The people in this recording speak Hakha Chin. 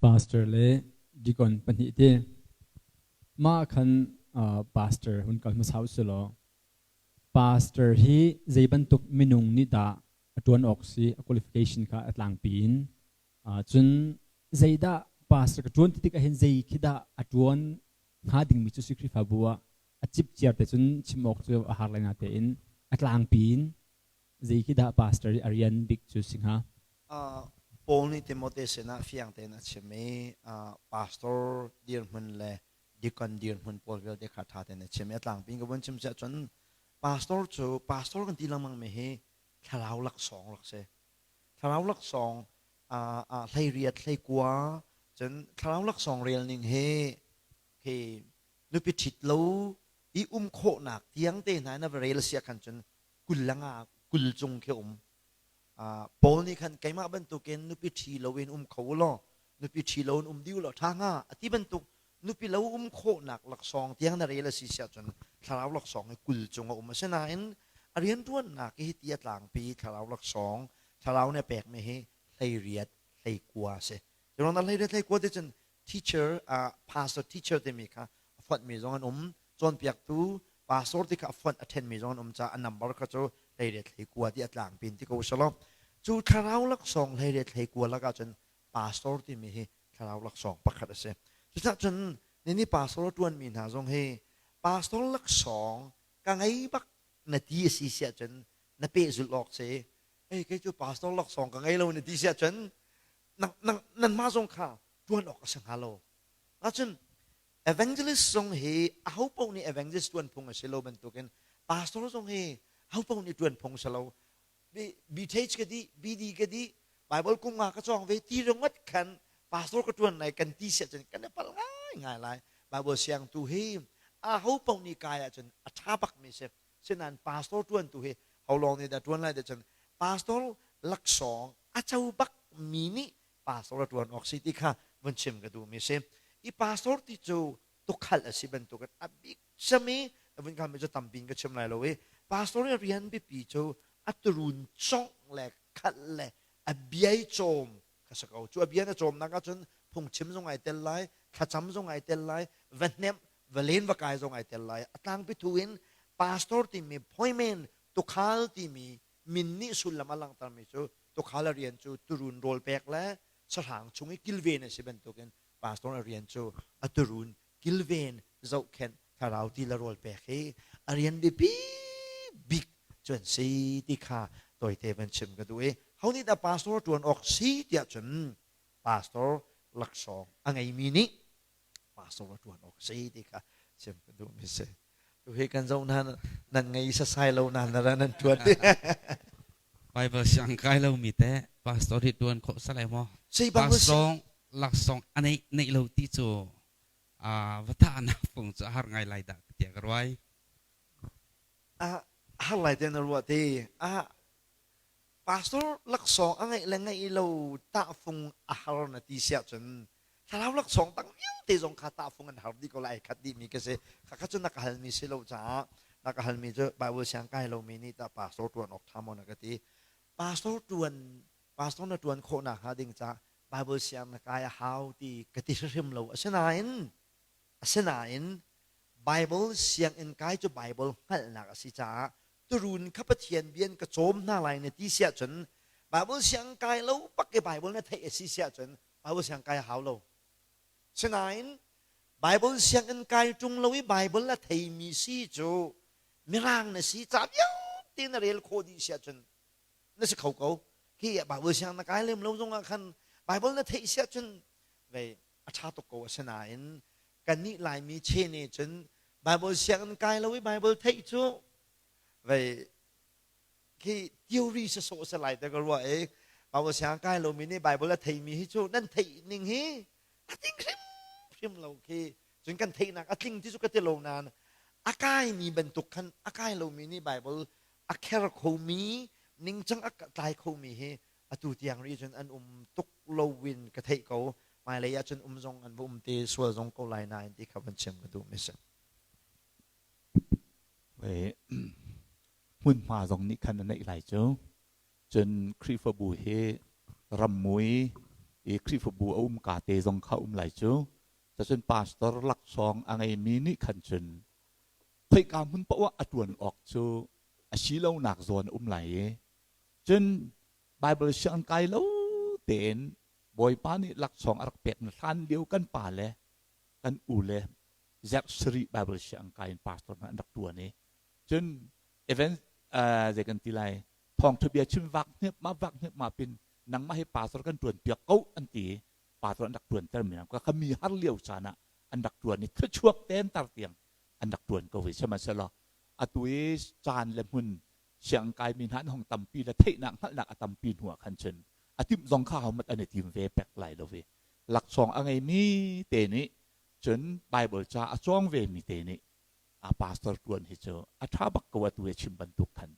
Pastor le deacon pahnih ti. Mah khan pastor hun kal hmasa usih law pastor hi zei bantuk minung nih dah a ṭuan awk si, a qualification kha a tlangpi in, cun zeidah pastor ka ṭuan ti tik ahhin zei khi dah a ṭuan hnga dingmi cu si Khrihfabu ah a cipciar te cun chim awk cu a har lai natein a tlangpi in zei khi dah pastor i a rian bik cu si hnga? Paul nih Timote sinah fiang tein a chim i pastor dirhmun le deacon dirhmun pawl vialte kha ṭha tein a chim i a tlangpi in ka vun chim siah cun pastor cu, pastor kan ti lengmang mi hi thlarau laksawng rak si. Thlarau laksawng 18 18 cun thlarau laksawng rel ning hi khi nupi ṭhit lo i um khawhnak tiang te hna in a va rel a si ah khan cun 25 20 cung khi um. Paul nih khan keimah bantukin nupi ṭhi loin um kho u law nupi ṭhi loin um dih u law ṭha hnga a ti bantuk nupi lo um khawhnak laksawng tiang na rel a si siah cun thlarau laksawng hi 20 cung a um. Asinain a rianṭuannak hi ti a tlangpi thlarau laksawng thlarau nih a pekmi hi 18 19 a si. Cu 18 19 ti cun teacher, pastor teacher timi kha a fonhmi zong an um, cawnpiaktu pastor ti kha a fonh a ṭhenmi zong an um caah a number kha cu 18 19 ti a tlangpi in ti ko selaw cu thlarau laksawng 18 19 lakah cun pastor timi hi thlarau laksawng pakhat a si. Cucaah cun nini pastor a ṭuanmi hna zong hi pastor laksawng ka ngei bak na ti a si siah cun na pehzulh awk si. Ei, kei cu pastor laksawng ka ngei lo na ti siah cun nanmah zong kha ṭuan awk a si hnga lo. Ahcun evangelist zong hi aho paoh nih evangelist ṭuan phung a si lo bantukin pastor zong hi aho paoh nih ṭuan phung si lo. BTH ka dih, BD ka dih, Bible kum nga ka cawng ve ti ringot khan pastor ka ṭuan lai kan ti siah cun kan i palh ngaingai lai. Bible siang tu hi aho paoh nih kai ahcun a ṭha bakmi si. Sinain pastor ṭuan tu hi ho lawng nih dah ṭuan lai ti cun pastor laksawng a co bak mi nih pastor a ṭuan awk si ti kha vun chim ka duhmi si. I pastor ti cu tukhal a si bantukin a bik cem i vun kha mi cu tampi in ka chim lai lo i pastor i rian biapi cu a turun congh le khalh le a biai cawm kha si ko. Cu a bia na cawmnak ahcun phungchim zong ai tel lai, thlacam zong ai tel lai, va hnemh, va len va kai zong ai tel lai. A tlangpi thu in pastor timi poimen tukhal timi min nih sullam a langhtermi cu tukhal a rian cu turun rawl pek le sahrang chung i kilven a si bantukin pastor a rian cu a turun kilven zohkhenh, thlarau ti le rawl pek hi a rian biapi bik cu an si ti kha tawite van chim ka duh i ho nih dah pastor ṭuan awk si tiah cun pastor laksawng a ngeimi nih pastor a ṭuan awk si ti kha chim ka duhmi si. Tu hi kan zoh hna, nan ngei sasai lo nan ra nan ṭuan. Bible siang kai lomi te pastor hi ṭuan khawh salai maw? Pastor laksawng a neih neih lo ti cu va thahnak fung cu a har ngai lai dah tiah ka ruai. A har lai te na ruah ti. A pastor laksawng a ngeih le ngeih lo tahfung a har na ti siah cun thlarau laksawng tang vialte zong kha tahfung an har dih ko lai, khat dih mi ka si. Kha kha cu na ka halmi si lo caah na ka halmi cu Bible siang kai lomi nih tah pastor tuan awk tha maw na ka ti. Pastor tuan, pastor na tuan khawh nak hnga ding ca Bible siang na kai a hau ti ka ti hrimhrim lo. Asinain asinain Bible sianginn kai cu Bible hngalhnak a si caah turun kha Pathian bia in ka cawm hna lai na ti siah cun Bible siang kai lo pak i Bible na theih a si siah cun Bible siang kai a hau lo. Sinain Bible sianginn kai ṭung lo i Bible a theimi si cu Mirang na si ca vialte na rel khawh dih siah cun na si kho ko. Khi Bible siang na kai lem lo zongah khan Bible na theih siah cun vei a ṭha tuk ko. Asinain kannih Laimi chene cun Bible sianginn kai lo i Bible theih cu vei khi theory si sawh si lai te ka ruah i Bible siang kai lomi nih Bible a theimi hi cu nan theih ning hi a tling hrimhrim lo khi. Cun kan theihnak a tling ti cu ka ti lo nain a kaimi bantuk khan a kai lomi nih Bible a kher khomi ningcang a tlai khomi hi atu tiang rih cun an um tuk lo in ka theih ko. Hmailei ah cun um zong an va um te sual zong ko lai nain ti kha van chim ka duh mi si. Hmunhma zong nih khan a neih lai cu. Cun Khrihfabu hi rammui I Khrihfabu a um ka te zong kha um lai cu. Cacun pastor laksawng a ngeimi nih khan cun khoika hmun paoh ah a ṭuan awk cu a si lonak zawn a um lai i cun Baibal sianginn kai lo tein Bawipa nih laksawng a rak pek na hlan lio kan pa le kan u le zerh sarih Baibal sianginn kai in pastor hna an rak ṭuan i cun event zei kan ti lai thawngṭha bia chim vak hniap ma vak hniap ma pin nangmah hi pastor kan ṭuan piak ko an ti i pastor an rak ṭuanter mi ka mi har lio caan ah an rak ṭuan i thluachuak ten tar tiang an rak ṭuan ko ve. Sihmanhsehlaw atu i caan le hmun sianginn kaimi hna an hong tampi le theihnak hngalhnak a tampi hnu ah khan cun a timh zong kha homat an i tim ve pek lai lo ve. Laksawng a ngeimi te nih cun Bible ca a cawng ve mi te nih a pastor ṭuan hi cu a ṭha bak ko. Atu i chim bantuk khan.